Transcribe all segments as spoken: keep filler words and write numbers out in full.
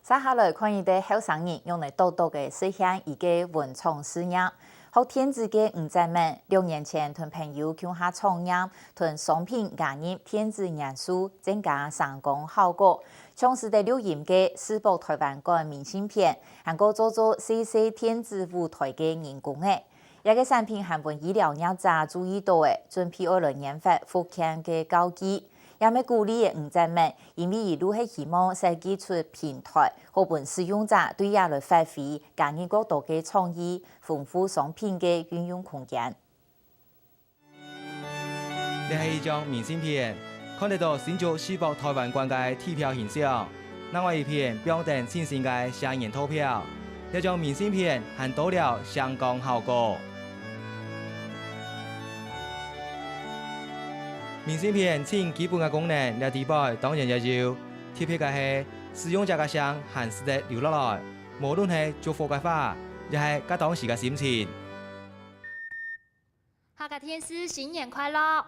續下來看一兜後生人仰仔多多个實現佢个文創事業。學電子个吳占文，兩年前同朋友共下創業，同商品加入電子元素，增加聲光效果。像使得錄音个世博臺灣館明信片，還過做做細細電子舞臺个人工仔。這个產品還分醫療業者注意到，準備愛來研發復健个教具。 也乜鼓勵吳占文，因為佢就係希望設計出平臺，好分使用者對這來發揮，加入較多个創意，豐富商品个運用空間。這係一張明信片，看得到新竹世博臺灣館个地標形象。另外一片放等清新个寫字套票，這張明信片還多了聲光效果。 明信片盡基本个功能，這底背當然也有。特別个係，使用者个聲還使得留落來，無論係祝福个話，也係該當時个心情。客家電視新年快樂！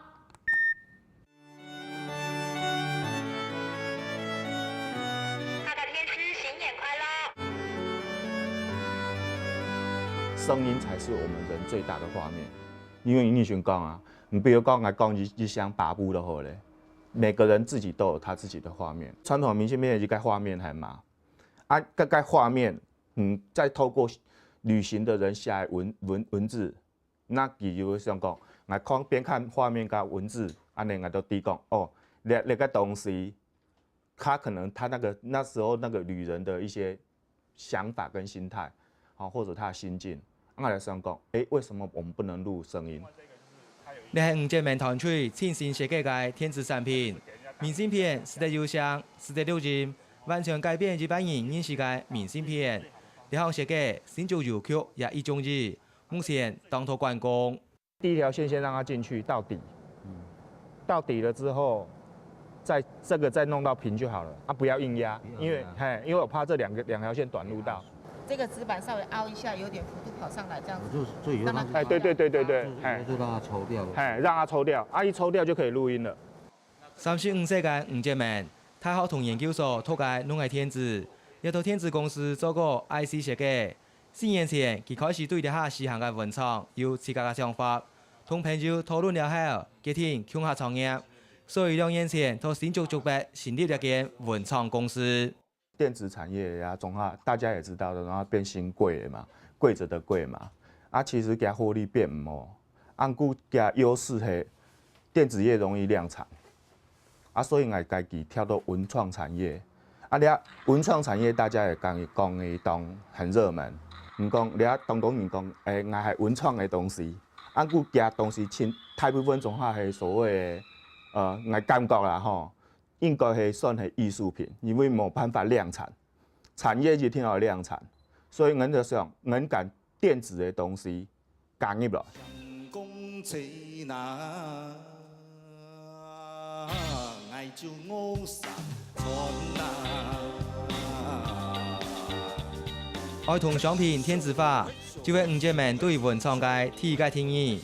客家電視新年快樂！聲音才是我們人最大的畫面，因為你想講啊， 你比如講，來講一，一箱把布就好了，每個人自己都有他自己的畫面。傳統明信片一個畫面還嘛，啊，該，該畫面，嗯，再透過旅行的人寫的文，文，文字，那佢就會想講，𠊎看，邊看畫面跟文字，恁樣𠊎就知講，哦，這，這個東西 他可能他那個，那時候那個旅人的一些想法跟心態，好，或者他的心境，啊，來想講，誒，為什麼我們不能錄聲音？這係吳占文團隊親身設計个電子產品，明信片使得有聲，使得錄音，完全改變一般人認識个明信片。這項設計，新竹郵局也已中意，目前當多觀光。 第一條線先讓它進去到底，到底了之後，再，這個再弄到平就好了，啊，不要硬壓，不要硬壓。因為，嘿，因為我怕這兩個，兩條線短路到。這個紙板稍微凹一下，有點幅度跑上來，這樣子。就，就有讓它，讓它，哎，對，對，對，對，對，就，嘿。就讓它抽掉了。嘿，讓它抽掉，啊，一抽掉就可以錄音了。三十五歲个吳占文，大學同研究所讀个攏係電子，也到電子公司做過I C設計。 四年前，佢開始對這下時行个文創有自家个想法，同朋友討論了後，決定共下創業。所以兩年前，在新竹竹北成立這間文創公司。電子產業呀，總下大家也知道的，然後變新貴了嘛，貴著个貴嘛。啊，其實佢个獲利並無，啊毋過佢个優勢係電子業容易量產。 啊，所以𠊎家己跳到文創產業。啊，這文創產業大家也講，講會當很熱門。你講，這當多人講，誒，𠊎係文創个東西。啊，毋過佢个東西盡，大部分總下係所謂个，呃，𠊎感覺啦吼，應該係算係藝術品，因為無辦法量產。產業一定要量產，所以𠊎就想，𠊎將電子个東西 加入來。愛同商品電子化，就係吳占文對文創个第一個定義。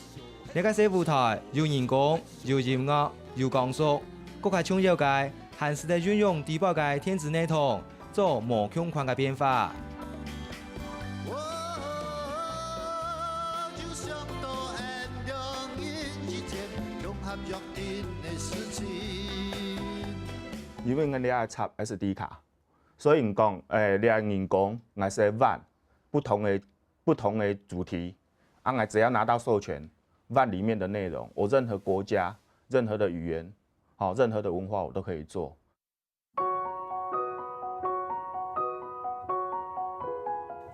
這個細舞台有人工、有音樂、有光束，各個重要个 還使得運用底背个電子系統，做無共款个變化。因為𠊎這愛插SD卡，所以你講，誒，這人工，𠊎係玩不同个，不同个主題，啊，𠊎只要拿到授權，玩裡面的內容，我任何國家、任何的語言，好，任何的文化我都可以做。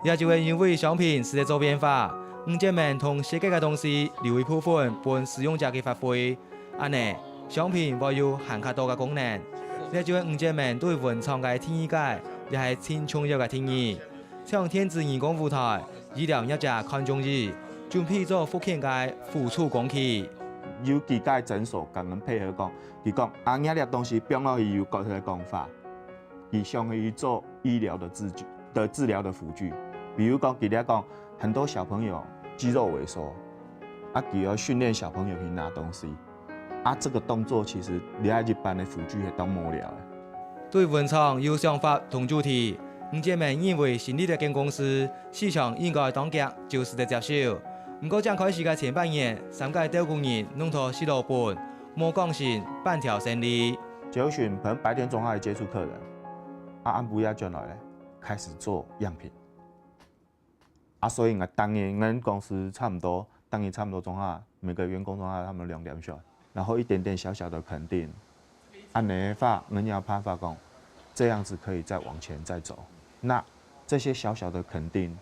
也就係因為商品使得做變化，吳占文同設計个東西留一部分分使用者去發揮。恁呢，商品會有還較多个功能。這就係吳占文對文創个第二個，也係盡重要个定義。像電子人工舞台，醫療業者看中意，準備做復健个輔助工具。有幾個診所跟𠊎配合講，佢講，啊，𠊎這東西放落去有各个講法。 佢想去做醫療的治具，的治療的輔具。比如講，佢這講，很多小朋友肌肉萎縮，啊，佢要訓練小朋友去拿東西，啊，這個動作其實你愛一般的輔具係當無聊的。對文創有想法同主題，吳建明認為新立一間公司，市場應該當遽就使得接受。毋過正開始个前半年，三個鬥工人弄到蝕老本，無降薪，半條生理。九旬可能白天總還接觸客人，啊，暗晡夜轉來咧，開始做樣品。啊，所以𠊎當年，𠊎公司差不多，當年差不多總下，每個員工總下他們兩點休，然後一點點小小的肯定，按呢个話，𠊎有辦法講，這樣子可以再往前再走。那這些小小的肯定，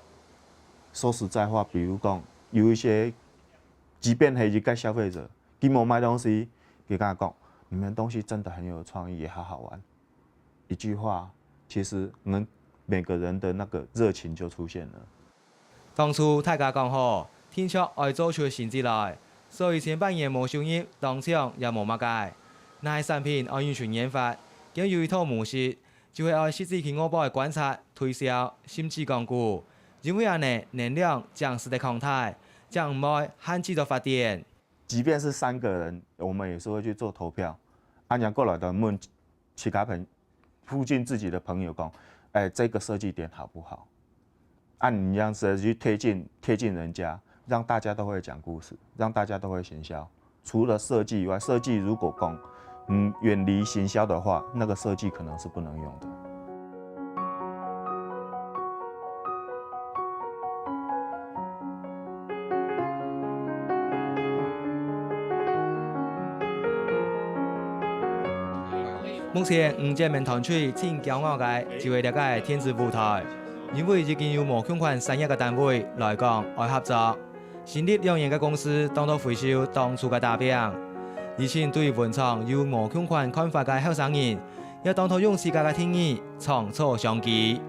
說實在話，比如講，有一些，即便係一個消費者，佢無買東西，佢跟他講，你們東西真的很有創意，也好好玩。一句話，其實我們每個人的那個熱情就出現了。當初大家講好，定著愛做出成績來，所以前半年無收入，當場也無麼个。若係產品愛有出研發，佢有一套模式，就係愛實際去外背觀察、推銷，甚至講古。因為恁呢，能量正使得擴大，正毋會限制到發展。即便是三個人，我們也是會去做投票。啊，若過來个問其他朋，附近自己的朋友講，哎，這個設計點好不好？啊，你這樣子去貼近，貼近人家，讓大家都會講故事，讓大家都會行銷。除了設計以外，設計如果講，嗯，遠離行銷的話，那個設計可能是不能用的。 目前吳建明團隊盡驕傲个就係這個電子舞台，因為已經有無共款產業个單位來講愛合作。成立兩年个公司當多回收當初个打拚，而且對文創有無共款看法个後生人，也當多用自家个定義創造商機。